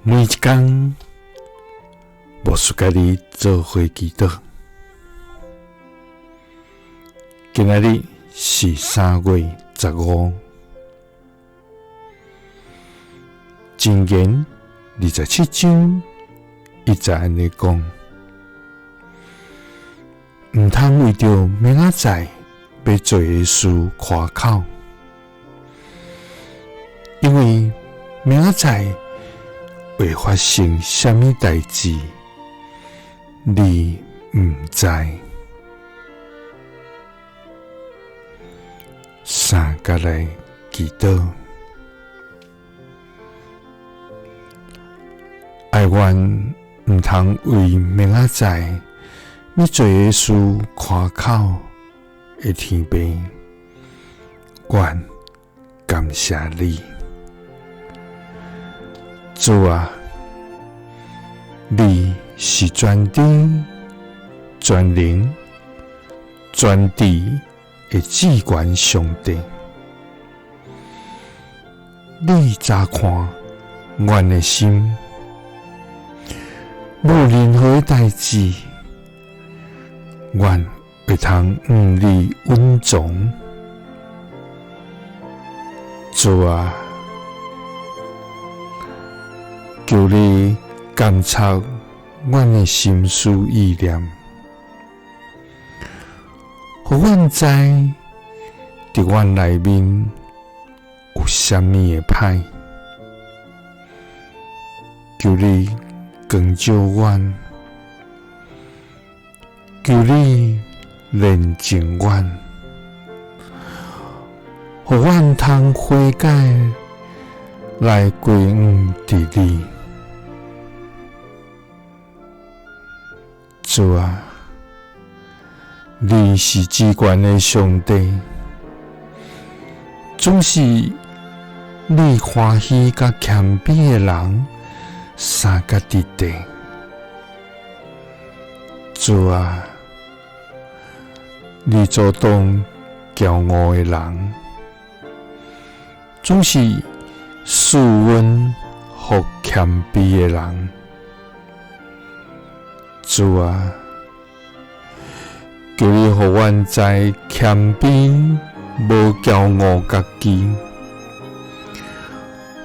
每一工，牧師佮你做伙祈禱。今仔日是3月15，箴言27章1節按呢講：毋通為著明仔載欲做的事誇口，因為明仔載會發生啥物代誌，你毋知。三佮來祈禱，哀阮毋通為明仔載欲做的事誇口的天父，阮感謝你，主啊，你是全知、全能、全智的至懸上帝，你查看阮的心，無任何的代誌，阮會通向你隱藏。主啊，求你監察阮的心思意念，予阮知佇阮內面有啥物的歹，求你光照阮，求你煉淨阮，予阮通悔改來歸向佇你。主啊，你是至懸的上帝，總是你歡喜佮謙卑的人相佮佇地。主啊，你阻擋驕傲的人，總是賜恩予謙卑的人。主啊，求你予阮知謙卑，無驕傲家己，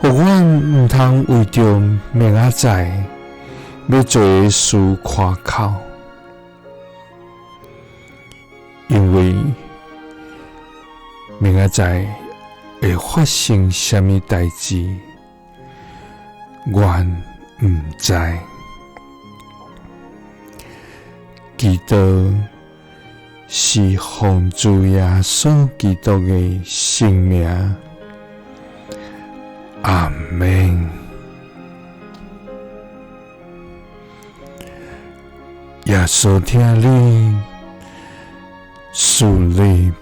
予阮毋通為著明仔載欲做的事誇口，因為明仔載會發生啥物代誌，阮毋知。祈禱是奉主耶穌基督的聖名，阿們。耶穌疼你，賜你